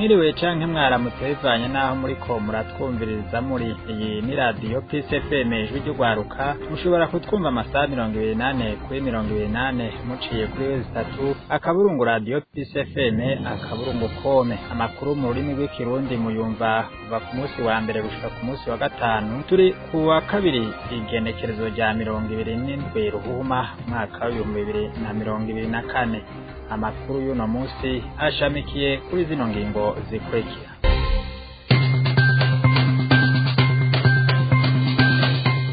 Mwiriwe canke mwaramutse bivanye n'aho muriko muratwumviririza muri iyi ni radiyo Peace FM, ijwi ry'urwaruka. Mushobora kutwumva amasaha 24 kuri 24 muciye kuri www.radiopcfm.com. Amakuru mu rurimi rw'ikirundi muyumva kuva ku munsi wa mbere gushika ku munsi wa gatanu. Turi ku wa kabiri, igenekerezo rya 27 Ruhuhuma, umwaka w'2024. Amakuru y'uno munsi ashamikiye kuri zino ngingo zikurikira: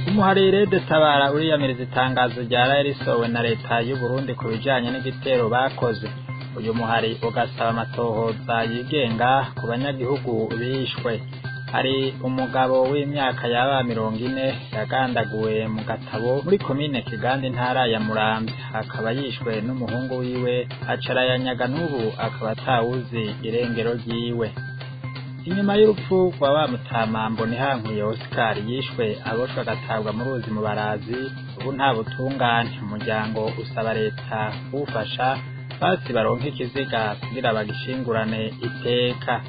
Umuharire Tabara uriyamiriza itangazo ryaraye risohowe na leta y'u Burundi ku bijanye n'igitero bakoze. Uyu muhari ugasaba amatohoza yigenga ku banyagihugu bishwe. Hari umugabo w'imyaka yaba 40 yagandaguwe mu Gatabo muri komine Kiganda, intara ya Muramvya, akaba yishwe n'umuhungu wiwe acarayanyaga, n'ubu akaba atawuzi irengero ryiwe. Inyuma y'urupfu rwa wa mutama Mbonihankuye Oscar yishwe aboshwe agatabwa mu ruzi mu Barazi, ubu nta butungane. Umuryango usaba leta kuwufasha basi baronke ikiziga kugira bagishingurane iteka.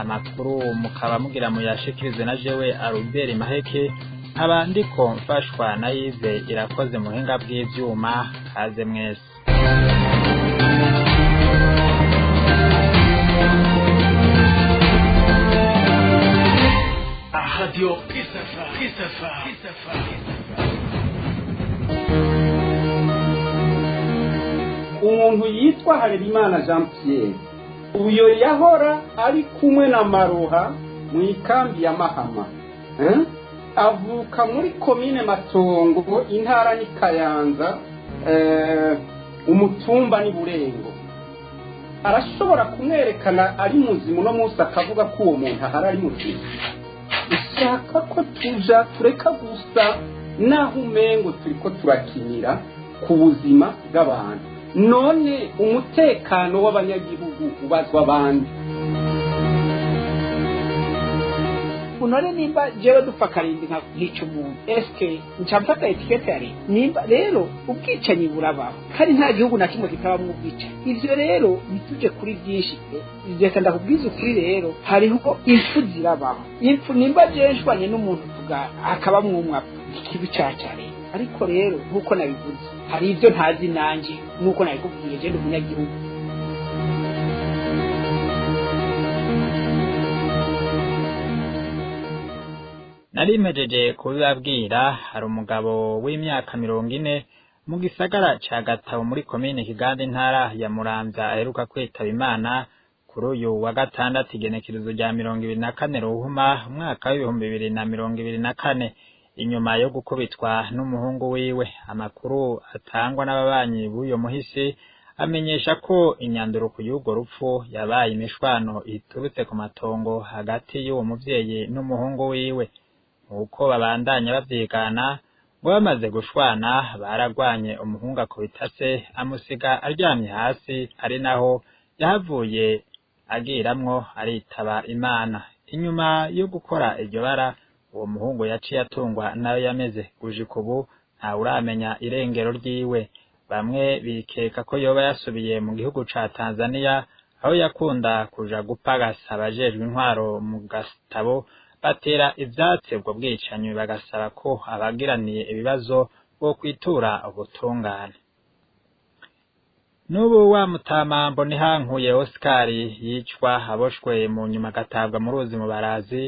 Amakuru mukaba mugira muyashikirizwe na jewe Albert Maheke, nkaba ndiko mfashwa na Yves Irakoze muhinga bw'ivyuma. Kaze mwese. Radio Peace FM. Peace FM. Peace FM. Umuntu yitwa Harerimana Jean Pierre, uyo yahora ari kumwe na Maroha mu ikambi ya Mahama, eh? Avuka muri komine Matongo, intara ni Kayanza, umutumba ni Burengo. Arashobora kumwerekana ari muzima uno munsi, akavuga ko uwo muntu ahari ari muzima. Ushaka ko tuja tureka gusa naho umengo turiko turakinira ku buzima bw'abantu. None umutekano w'abanyagihugu ubazwa abandi? Unone nimba jewe dupfa karindwi nkica umuntu, eske nca mfata étiquette ya leta? Nimba rero ubwicanyi burabaho, kandi nta gihugu na kimwe kitabamwo ubwicanyi. Ivyo rero ntituje kuri byinshi pe. Reka ndakubwiza ukuri rero, hariho impfu zirabaho. Impfu, nimba jewe nshwanye n'umuntu tuga akabamwo umwe apfa, ikibi ca leta. Ariko rero nk'uko nabivuze, hari ivyo ntazi nanje. Nk'uko nabikubwiye, je ndi umunyagihugu. Narimejeje kubibabwira, hari umugabo w'imyaka 40 mu gisagara ca Gatabo muri komine Kiganda, intara ya Muramvya, aheruka kwitaba Imana kuri uyu wa gatandatu, igenekerezo rya 24 Ruhuma, umwaka w'2024, inyuma yo gukubitwa n'umuhungu wiwe. Amakuru atangwa n'ababanyi b'uyo muhisi amenyesha ko inyanduruko y'urwo rupfu yabaye imishwano iturutse ku matongo hagati y'uwo muvyeyi n'umuhungu wiwe. Uko babandanya bavyigana, ngo bamaze gushwana baragwanye, umuhungu akubita se amusiga aryamye hasi, ari naho yahavuye agiramwo aritaba Imana. Inyuma yo gukora iryo bara, uwo muhungu yaciye atungwa nayo yameze. Gushika ubu ntawuramenya irengero ryiwe. Bamwe bikeka ko yoba yasubiye mu gihugu ca Tanzania, aho yakunda kuja gupagasa. Abajejwe intwaro mu Gatabo batera ivyatsi ubwo bwicanyi, bagasaba ko abagiraniye ibibazo bwo kwitura ubutungane. N'ubu wa mutama Mbonihankuye Oscar yicwa aboshwe mu nyuma agatabwa mu ruzi mu Barazi,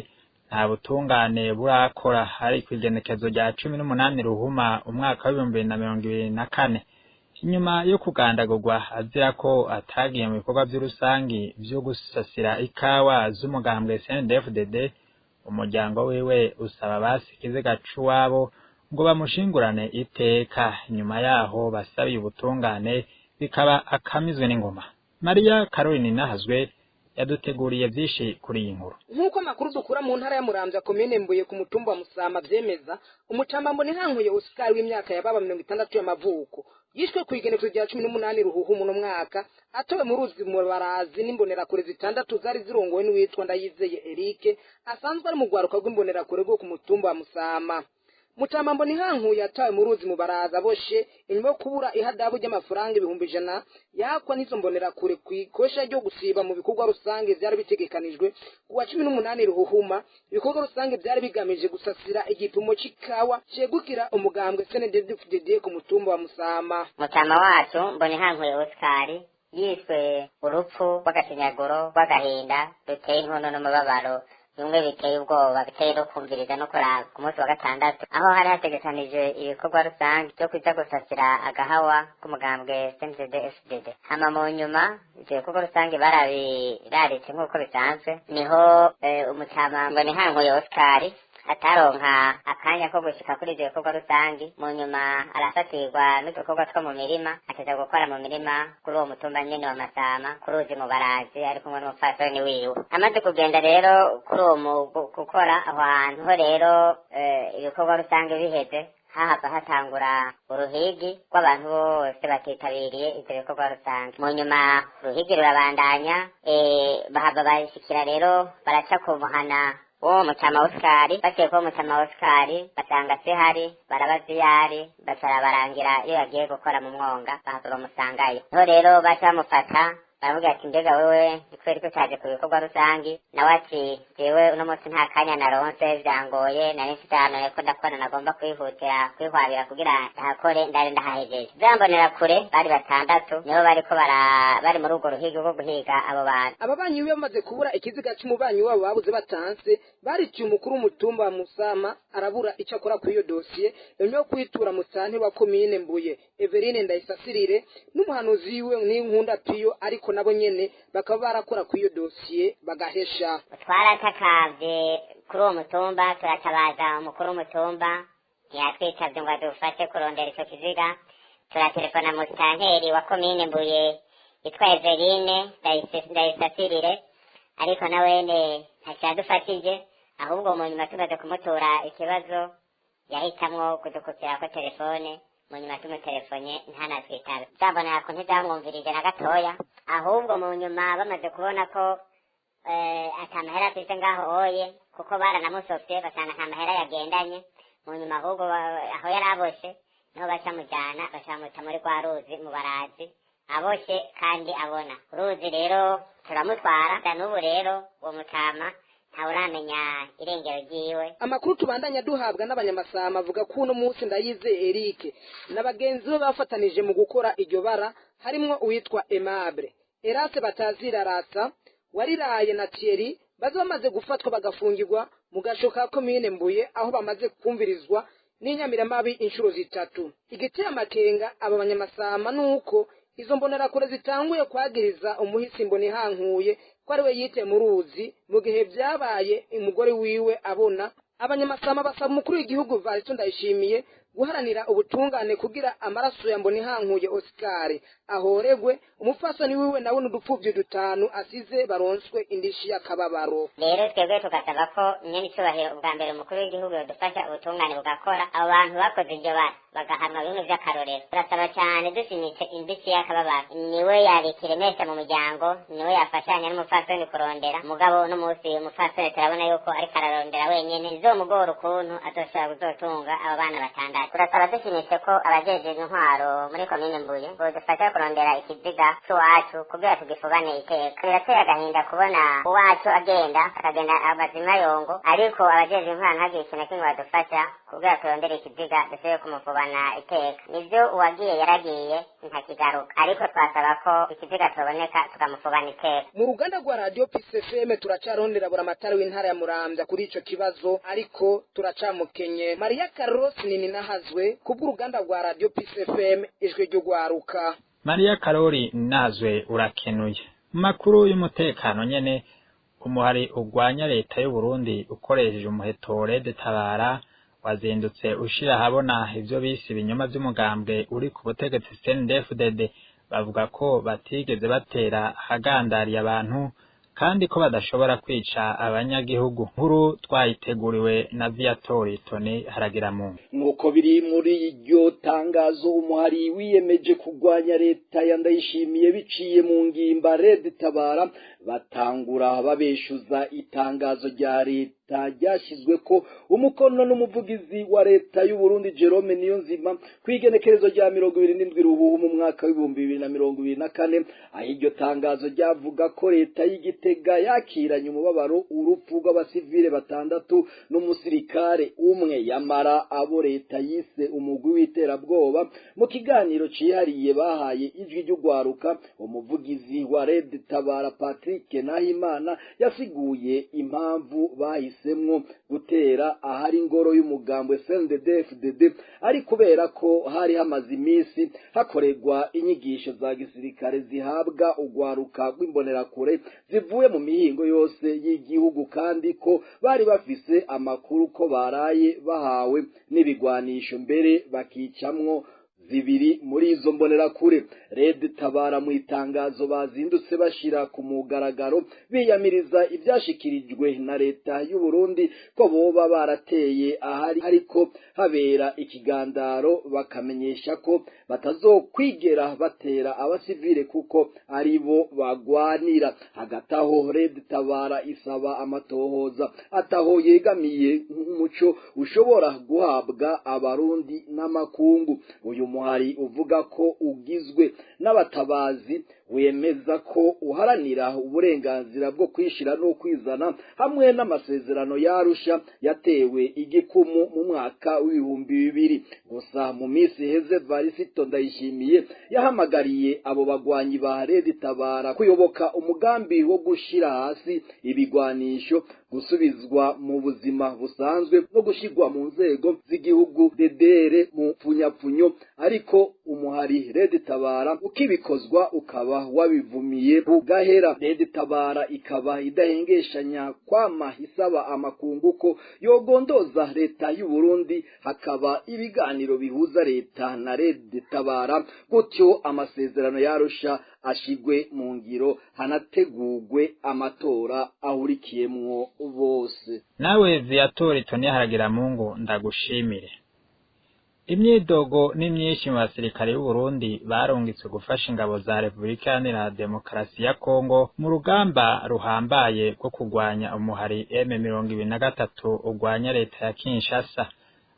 nta butungane burakora. Hari kw'igenekezo rya 18 Ruhuma, umwaka w'2024, inyuma yo kugandagurwa azira ko atagiye mu bikorwa vy'urusangi vyo gusasira ikawa z'umugambwe CNDD-FDD. Umuryango wiwe usaba basi ikiziga c'uwabo ngo bamushingurane iteka. Inyuma yaho basabiye ubutungane bikaba akamizwe n'ingoma. Mariya Caroline Nahazwe yaduteguriye vyinshi kuri iyi nkuru. Nk'uko amakuru dukura mu ntara ya Muramvya, komine Mbuye, ku mutumba wa Musama vyemeza, umutama Mbonihankuye Oscar w'imyaka yababa 60 y'amavuko yishwe ku igenekerezo rya 18 Ruhuhu muno mwaka, atowe mu ruzi mu Barazi n'imbonerakure zitandatu zari zirongowe n'uwitwa Ndayizeye Eric, asanzwe ari mu rwaruka rw'imbonerakure rwo ku mutumba wa Musama. Mutama Mbonihankuye yatawe mu ruzi mu Baraza boshe inyuma yo kubura ihadabu ry'amafaranga 100,000 yakwa n'izo mbonerakure kw'ikosha ryo gusiba mu bikorwa rusange vyari bitegekanijwe kuwa 18 Ruhuhuma. Ibikorwa rusange vyari bigamije gusasira igipimo c'ikawa cegukira umugambwe CNDD-FDD ku mutumba wa Musama. Mutama wacu Mbonihankuye Oscar yiswe urupfu rw'agashinyaguro rw'agahinda ruteye inkono n'umubabaro, bimwe biteye ubwoba, biteye no kumviriza no kuraba. Ku munsi wa gatandatu aho hari hategekanijwe ibikorwa rusange byo kuza gusasira agahawa k'umugambwe CNDD FDD, hama mu nyuma ivyo bikorwa rusange barabiraritse nk'uko bisanzwe, niho umutama Mbonihankuye Oscar ataronka akanya ko gushika kuri ivyo bikorwa rusange. Mu nyuma arafatirwa n'udukorwa two mu mirima, ateza gukora mu mirima kuri uwo mutumba nyene wa Masama ku ruzi mu Barazi, ari kumwe n'umupfasoni wiwe. Amaze kugenda rero kuri uwo gukora aho hantu ho rero, ibikorwa rusange biheze, hahava hatangura uruhigi rw'abantu bose batitabiriye ivyo bikorwa rusange. Mu nyuma uruhigi rurabandanya, bahava bashikira rero baraca ku muhana uwo mutama Oscar. Baciye kuwo mutama Oscar basanga sihari, barabaza iyo ari, baca barangira iyo yagiye gukora mu mwonga, bahava bamusangayo. Niho rero baca bamufata, baravuga ati: "Mbega wewe ni kubera ko utaje ku bikorwa rusangi?" Nawe ati: "Jewe uno munsi nta kanya naronse, vyangoye, nari mfite ahantu nariko ndakora, nagomba kwihutira kwihwabira kugira ndahakore, ndari ndahahejeje." Vyambonera kure bari batandatu, niho bariko bari muri urwo ruhigo rwo guhiga abo bantu. Ababanyi biwe bamaze kubura ikiziga c'umubanyi wabo babuze batanse, bariciye umukuru w'umutumba wa Musama, arabura ico akora kuri iyo dosiye nyuma yo kwitura musanteri wa komine Mbuye Everine Ndayisasirire n'umuhanuzi wiwe Ninkunda Piyo, ariko nabo nyene bakaba barakora kuri iyo dosiye bagahesha. Twaratakavye kuri uwo mutumba, turatabaza umukuru w'umutumba, ntiyatwitavye ngo adufashe kurondera ico kiziga. Turatelefona musitanteri wa komine Mbuye yitwa Everine Ndayisasirire, ariko nawene ntacyo yadufatije. Ahubwo mu nyuma tumaze kumutura ikibazo yahitamwo kudukupirako telefone. Mu nyuma tumutelefone ntanatwitabe, zambonera ko ntizamwumvirije na gatoya. Ahubwo mu nyuma bamaze kubona ko ata mahera afise ngaho oye, kuko baranamusofye basanga nta mahera yagendanye. Mu nyuma ahubwo aho yari aboshe niho baca mujana, baca muri rwa ruzi mu Barazi aboshe kandi abona uruzi. Rero turamutwara, n'ubu rero uwo mutama ntawuramenya irengero ryiwe. Amakuru tubandanya duhabwa n'abanyamasama avuga ko uno munsi Ndayize Eric na bagenzi be bafatanije mu gukora iryo bara, harimwo uwitwa Aimable Erase batazira rasa wariraye na Thierry, baza bamaze gufatwa bagafungirwa mu gasho ka komine Mbuye, aho bamaze kumvirizwa n'inyamiramabi inshuro zitatu. Igiteye amakenga aba banyamasama nuko izo mbonerakure zitanguye kwagiriza umuhisi Mbonihankuye ko ari we yite mu ruzi, mu gihe vyabaye umugore wiwe abona. Abanyamasama basaba umukuru w'igihugu Varisito Ndayishimiye guharanira ubutungane kugira amaraso ya Mbonihankuye Oscar ahoregwe, umupfasoni wiwe nawe n'udupfuvyi dutanu asize baronswe indishi y'akababaro. Rero twebwe tugasaba ko nyene icubahiro ubwa mbere umukuru w'igihugu yodufasha ubutungane bugakora, abo bantu bakoze iryo bara bagahanwa bimwe vy'akarorero. Turasaba cane dushimitse indishyi y'akababaro. Niwe yari ikiremesha mu muryango, niwe yafashanya n'umupfasoni kurondera. Mugabo uno munsi umupfasoni turabona yuko ariko ararondera wenyene, bizomugora ukuntu azoshobora kuzotunga abo bana batandatu. Turasaba dushimitse ko abajejwe intwaro muri komine Mbuye bodufasha kurondera ikiziga c'uwacu kugira tugifubane iteka. Birateye agahinda kubona uwacu agenda, akagenda amazima yongo, ariko abajejwe intwaro ntagire ikintu na kimwe badufasha kugira turondere ikiziga dusubire kumufubana iteka. Nivyo, uwagiye yaragiye, ntakigaruka, ariko twasaba ko ikiziga toboneka tukamufubana iteka. Mu ruganda rwa Radio Peace FM turacarondera buramatari w'intara ya Muramvya kuri ico kibazo, ariko turacamukenye. Maria Carlos nini nahazwe kubw'uruganda rwa Radio Peace FM, ijwi ry'ugwaruka. Maria Karori nazwe, urakenuye. Mu makuru y'umutekano nyene, umuhari urwanya leta y'u Burundi ukoresheje umuheto Red Tabara wazindutse ushira ahabona ivyo bise ibinyoma vy'umugambwe uri ku butegetsi CNDD-FDD. Bavuga ko batigeze batera ahagandariye abantu, kandi ko badashobora kwica abanyagihugu. Nkuru twayiteguriwe na Viatori Tony Haragiramungu. Nk'uko biri muri iryo tangazo, umuhari wiyemeje kurwanya leta ya Ndayishimiye biciye mu ngimba Red Tabara batangura babeshuza itangazo rya leta. leta ryashyizwe ko umukono n'umuvugizi wa leta y'u Burundi Jerome Niyonzima kw'igenekerezo rya 27 Ruhuhu mu mwaka w'ibihumbi 2024. Aho iryo tangazo ryavuga ko leta y'Igitega yakiranye umubabaro urupfu rw'abasivile batandatu n'umusirikare umwe, yamara abo leta yise umugwi w'iterabwoba. Mu kiganiro cihariye bahaye Ijwi ry'Ugwaruka, umuvugizi wa Red Tabara Patrick Nahimana yasiguye impamvu bahisemwo gutera ahari ingoro y'umugambwe CNDD-FDD ari kubera ko hari hamaze iminsi hakorerwa inyigisho za gisirikare zihabwa ugwaruka rw'imbonerakure zivuye mu mihingo yose y'igihugu, kandi ko bari bafise amakuru ko baraye bahawe n'ibigwanisho mbere bakicamwo zibiri muri izo mbonerakure. Red Tabara mu itangazo bazindutse bashira ku mugaragaro biyamiriza ibyashikirijwe na leta y'u Burundi ko boba barateye ahari ariko habera ikigandaro, bakamenyesha ko batazokwigera batera abasivile kuko ari bo bagwanira. Hagati aho Red Tabara isaba amatohoza ataho yegamiye nk'umuco ushobora guhabwa abarundi n'amakungu. Uyu muhari uvuga ko ugizwe n'abatabazi wemeza ko uharanira uburenganzira bwo kwishira no kwizana hamwe n'amasezerano y'Arusha yatewe igikumu mu mwaka w'2000. Gusa mu minsi iheze Varisito Ndayishimiye yahamagariye abo bagwanyi ba Red Tabara kuyoboka umugambi wo gushira hasi ibigwanisho, gusubizwa mu buzima busanzwe no gushigwa mu nzego z'igihugu DDR mu pfunyapfunyo, ariko umuhari Red Tabara ukibikozwa ukaba wabivumiye bugahera. Red Tabara ikaba idahengeshanya kwama isaba amakungu ko yogondoza leta y'u Burundi hakaba ibiganiro bihuza leta na Red Tabara, gutyo amasezerano y'Arusha ashigwe mu ngiro hanategurwe amatora ahurikiyemwo bose. Nawe Viatori Tony Haragiramungu ndagushimire. Imyidogo ni myinshi mu basirikare b'u Burundi barungitswe gufasha ingabo za Republika Iharanira Demokarasi ya Kongo mu rugamba ruhambaye rwo kurwanya umuhari M23 urwanya leta ya Kinshasa.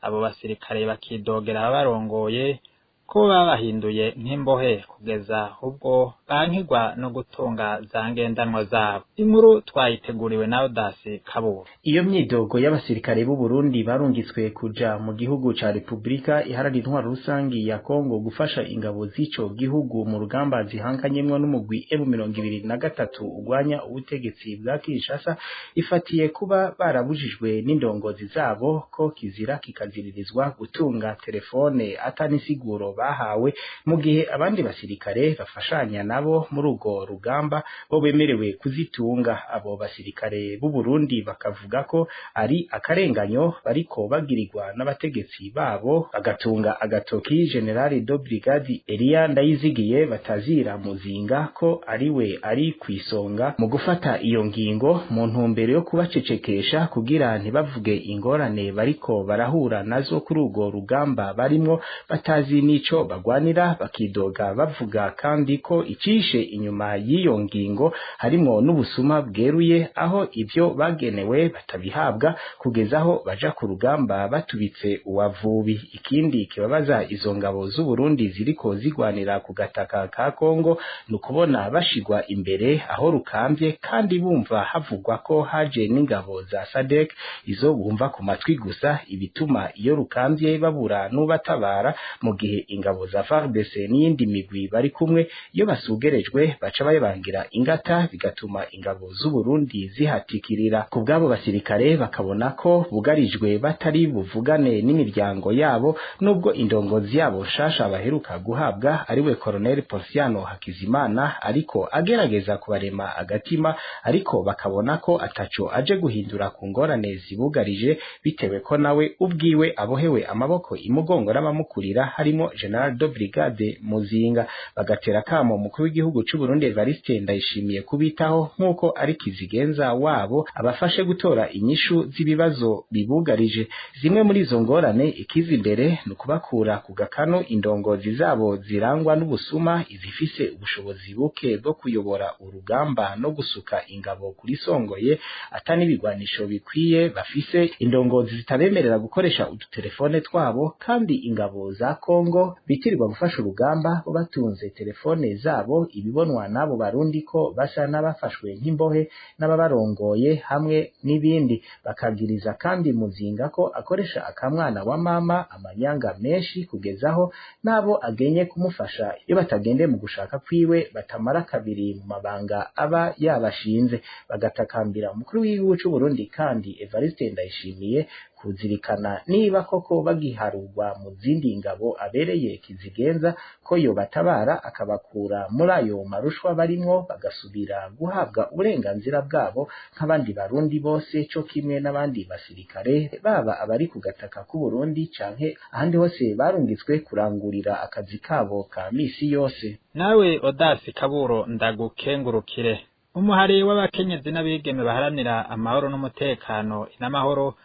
Abo basirikare bakidogera ababarongoye ko babahinduye nk'imbohe kugeza ubwo bankigwa no gutunga za ngendanwa zabo. Inkuru twayiteguriwe na Audace Kabura. Iyo myidogo y'abasirikare b'u Burundi barungitswe kuja mu gihugu ca Republika Iharanira Intwaro Rusangi ya Kongo gufasha ingabo z'ico gihugu mu rugamba zihanganyemwo n'umugwi M23 urwanya ubutegetsi bwa Kinshasa ifatiye kuba barabujijwe n'indongozi zabo ko kizira kikaziririzwa gutunga telefone atanisiguro bahawe, mu gihe abandi basirikare bafashanya nabo muri urwo rugamba bo bemerewe kuzitunga. Abo basirikare b'u Burundi bakavuga ko ari akarenganyo bariko bagirirwa n'abategetsi babo, bagatunga agatoki General de Brigade Elia Ndayizigiye batazira Muzinga ko ariwe ari kwisonga mu gufata iyo ngingo mu ntumbero yo kubacecekesha kugira ntibavuge ingorane bariko barahura nazo kuri urwo rugamba barimwo batazi nico bagwanira. Bakidoga bavuga kandi ko icishe inyuma y'iyo ngingo harimwo n'ubusuma bweruye, aho ibyo bagenewe batabihabwa kugeza aho baja ku rugamba batubitse uwavubi. Ikindi kibabaza izo ngabo z'u Burundi ziriko zigwanira ku gataka ka Kongo nukubona bashigwa imbere aho rukambye, kandi bumva havugwa ko haje n'ingabo za SADC izo bumva ku matwi gusa, ibituma iyo rukambye babura n'ubatabara, mu gihe ingabo za FARDC n'iyindi migwi bari kumwe iyo basugerejwe baca bayibangira ingata, bigatuma ingabo z'u Burundi zihatikirira. Ku bw'abo basirikare bakabona ko bugarijwe batari buvugane n'imiryango yabo, nubwo indongozi yabo nshasha baheruka guhabwa ariwe Colonel Ponsiano Hakizimana ariko agerageza kubarema agatima, ariko bakabona ko ataco aje guhindura ku ngorane zibugarije, bitewe ko nawe ubwiwe abohewe amaboko imugongo n'abamukurira harimo General de Brigade Muzinga. Bagatera kamo umukuru w'igihugu c'u Burundi Evariste Ndayishimiye kubitaho nk'uko ari kizigenza wabo, abafashe gutora inyishu z'ibibazo bibugarije. Zimwe muri izo ngorane, ikiza imbere ni ukubakura ku gakano indongozi zabo zirangwa n'ubusuma, izifise ubushobozi buke bwo kuyobora urugamba no gusuka ingabo kuri songoye ata n'ibigwanisho bikwiye bafise, indongozi zitabemerera gukoresha udutelefone twabo, kandi ingabo za Kongo bitirirwa gufasha urugamba bo batunze telefone zabo, ibibonwa n'abo Barundi ko basa n'abafashwe nk'imbohe n'ababarongoye hamwe n'ibindi. Bakagiriza kandi Muzinga ko akoresha akamwana wa mama amanyanga menshi, kugezaho n'abo agenye kumufasha iyo batagende mu gushaka kwiwe batamara kabiri mu mabanga aba yabashinze. Bagatakambira umukuru w'igihugu c'u Burundi kandi Evariste Ndayishimiye kuzirikana niba koko bagiharurwa mu zindi ngabo abereye kizigenza, ko yobatabara akabakura muri ayo marushwa barimwo, bagasubira guhabwa uburenganzira bwabo nk'abandi Barundi bose, co kimwe n'abandi basirikare, baba abari ku gataka k'u Burundi canke ahandi hose barungitswe kurangurira akazi kabo ka misi yose. Nawe Odasi Kaburo, ndagukengurukire. Umuhari w'abakenyezi n'abigeme baharanira amahoro n'umutekano Inamahoro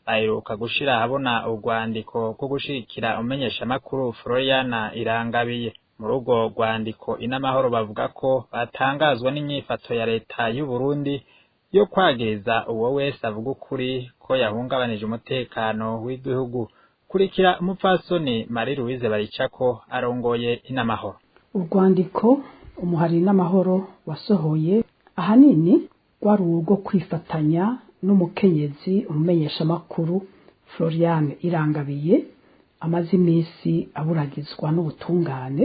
baheruka gushira ahabona urwandiko rwo gushigikira umumenyeshamakuru Floriana Irangabiye. Muri urwo rwandiko, Inamahoro bavuga ko batangazwa n'inyifato ya leta y'u Burundi yo kwagiriza uwo wese avuga ukuri ko yahungabanije umutekano w'igihugu. Kurikira umupfasoni Marie Louise Baricako arongoye Inamahoro. Urwandiko umuhari n'amahoro wasohoye ahanini rwari urwo kwifatanya n'umukenyezi umumenyeshamakuru Floriane Irangabiye amaze iminsi aburagizwa n'ubutungane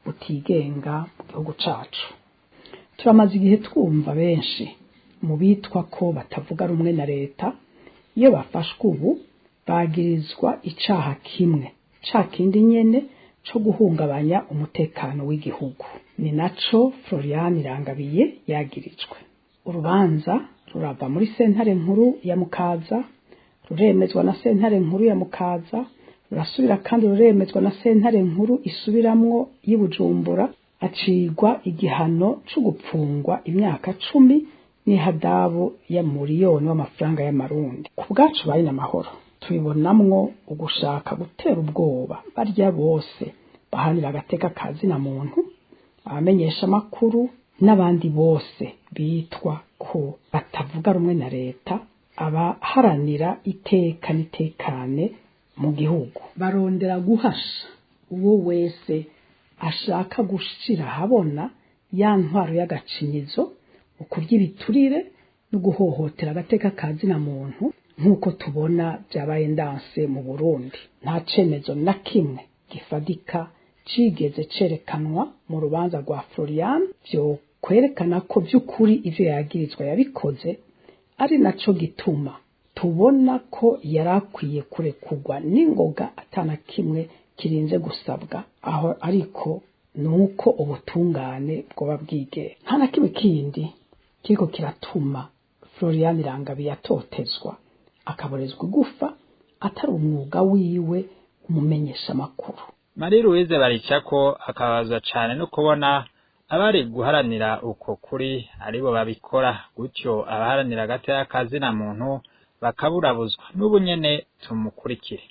butigenga mu gihugu cacu. Turamaze igihe twumva benshi mu bitwa ko batavuga rumwe na leta, iyo bafashwe ubu bagirizwa icaha kimwe ca kindi nyene co guhungabanya umutekano w'igihugu. Ni naco Floriane Irangabiye yagirijwe. Urubanza rurava muri sentare nkuru ya Mukaza, ruremezwa na sentare nkuru ya Mukaza, rurasubira kandi ruremezwa na sentare nkuru isubiramwo y'i Bujumbura, acigwa igihano co gupfungwa imyaka 10 n'ihadabu ya miliyoni w'amafaranga y'amarundi. Ku bwacu bari n'amahoro tubibonamwo ugushaka gutera ubwoba barya bose bahanira agateka ka zina muntu, abamenyesha amakuru n'abandi bose bitwa ko batavuga rumwe na leta, abaharanira iteka n'itekane mu gihugu. Barondera guhasha uwo wese ashaka gushira ahabona ya ntwaro y'agacinyizo, ukurya ibiturire no guhohotera agateka ka zina muntu, nk'uko tubona byabaye ndanse mu Burundi. Nta cemezo na kimwe gifadika cigeze cerekanwa mu rubanza rwa Florian vyo kwerekana ko vy'ukuri ivyo yagirizwa yabikoze, ari naco gituma tubona ko yarakwiye kurekurwa n'ingoga atana kimwe kirinze gusabwa aho, ariko nuko ubutungane bwoba bwigera. Nta na kimwe kindi kiriko kiratuma Florian Irangabiye atotezwa akaborezwa igufa atari umwuga wiwe umumenyesha amakuru. Marie Louise Baricako akabazwa cane no kubona abari guharanira uko kuri aribo babikora gutyo, abaharanira agateka ka zina muntu bakaburabuzwa. N'ubu nyene tumukurikire.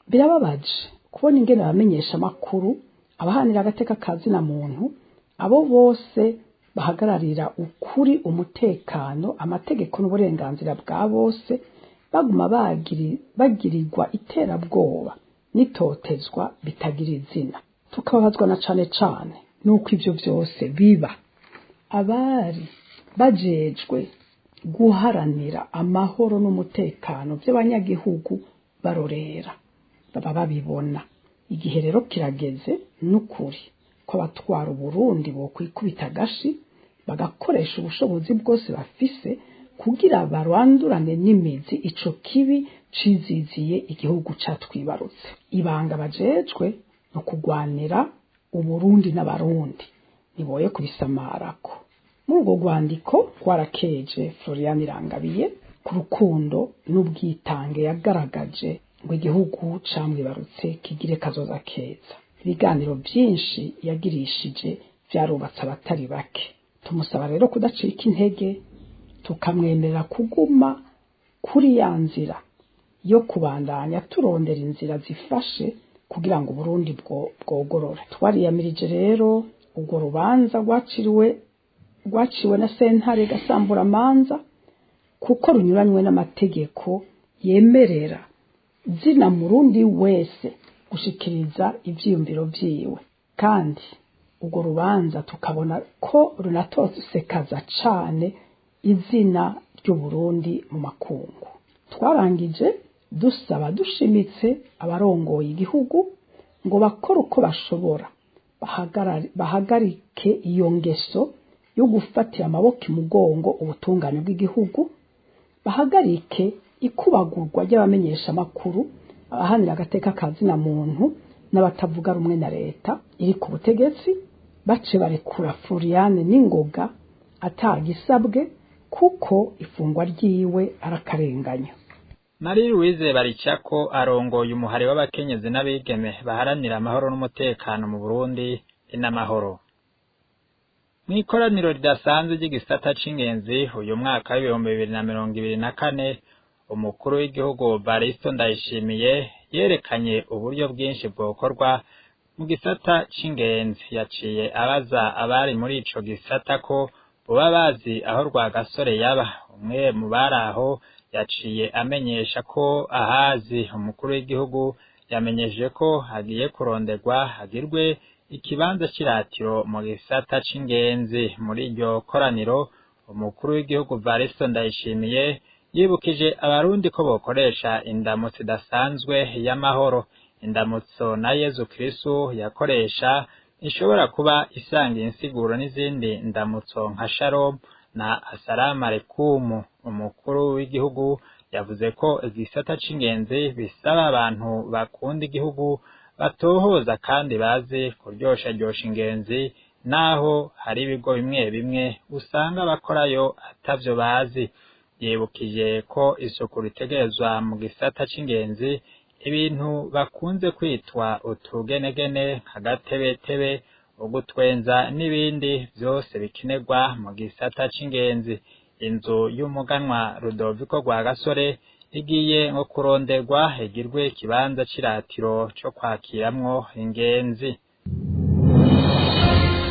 Birababaje kubona ingene abamenyesha amakuru, abaharanira agateka ka zina muntu, abo bose bahagararira ukuri, umutekano, amategeko n'uburenganzira bwa bose, baguma bagirirwa iterabwoba n'itotezwa bitagira izina. Tukababazwa na cane cane nuko ivyo vyose biba abari bajejwe guharanira amahoro n'umutekano by'abanyagihugu barorera, baba babibona. Igihe rero kirageze n'ukuri ko abatwara Uburundi bokwikubita agashi, bagakoresha ubushobozi bwose bafise kugira barandurane n'imizi ico kibi ciziziye igihugu catwibarutse. Ibanga bajejwe no kugwanira Uburundi n'Abarundi, niboye kubisamarako. Muri urwo rwandiko rwarakeje Florian Irangabiye ku rukundo n'ubwitange yagaragaje ngo igihugu camwibarutse kigire kazoza keza. Ibiganiro byinshi yagirishije byarubatse abatari bake. Tumusaba rero kudacika intege, tukamwemerera kuguma kuri ya nzira yo kubandanya turondera inzira zifashe kugira ngo Burundi bwogorore. Twariyamirije rero urwo rubanza rwaciwe na sentare gasamburamanza, kuko runyuranywe n'amategeko yemerera zina murundi wese gushikiriza ivyiyumviro vyiwe. Kandi urwo rubanza tukabona ko runatosekaza cane izina ry'Uburundi mu makungu. Twarangije dusaba dushimitse abarongoye igihugu ngo bakore uko bashobora bahagarike iyo ngeso yo gufatira amaboko imugongo ubutungane bw'igihugu, bahagarike ikubagurwa ry'abamenyeshamakuru, abahanira agateka ka zina muntu n'abatavuga rumwe na leta iri ku butegetsi, bace barekura Floriane n'ingoga atagisabwe, kuko ifungwa ryiwe arakarenganya. Marie Louise Baricako arongoye umuhari w'abakenyezi n'abigeme baharanira amahoro n'umutekano mu Burundi n'amahoro. Mw'ikoraniro ridasanzwe ry'igisata c'ingenzi uyu mwaka w'2024, umukuru w'igihugu Baristo Ndayishimiye yerekanye uburyo bwinshi bwokorwa mu gisata c'ingenzi. Yaciye abaza abari muri ico gisata ko boba bazi aho Rwagasore yaba. Umwe mu bari aho yaciye amenyesha ko ahazi. Umukuru w'igihugu yamenyesheje ko hagiye kuronderwa hagirwe ikibanza c'iratiro mu gisata c'ingenzi. Muri iryo koraniro umukuru w'igihugu Varisto Ndayishimiye yibukije abarundi ko bokoresha indamutso idasanzwe y'amahoro. Indamutso na Yezu Kristu yakoresha ishobora kuba isanga insiguro n'izindi ndamutso nka shalom na asalamu alaikum. Umukuru w'igihugu yavuze ko igisata c'ingenzi bisaba abantu bakunda igihugu, batohoza kandi bazi kuryosharyosha ingenzi, naho hari ibigo bimwe bimwe usanga abakorayo atavyo bazi. Yibukije ko isuku ritegerezwa mu gisata c'ingenzi, ibintu bakunze kwitwa utugenegene nk'agatebetebe, ugutwenza n'ibindi vyose bikenerwa mu gisata c'ingenzi. Inzu y'umuganwa Rudoviko Rwagasore igiye nko kuronderwa igirwe ikibanza c'iratiro co kwakiramwo ingenzi.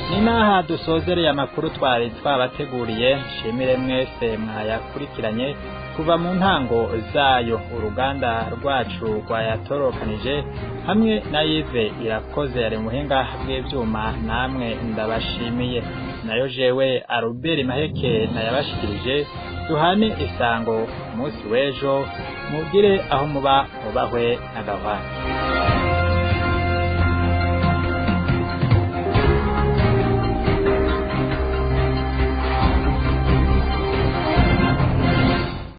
Ni naha dusozereye amakuru twari twabateguriye. Nshimire mwese mwayakurikiranye kuva mu ntango zayo. Uruganda rwacu rwayatorokanije hamwe na Yves Irakoze yari muhinga bw'ivyuma, namwe ndabashimiye. Nayo jewe Aruberi Maheke nayabashikirije. Duhane isango umunsi w'ejo, mubwire aho muba mubahwe n'agahwana.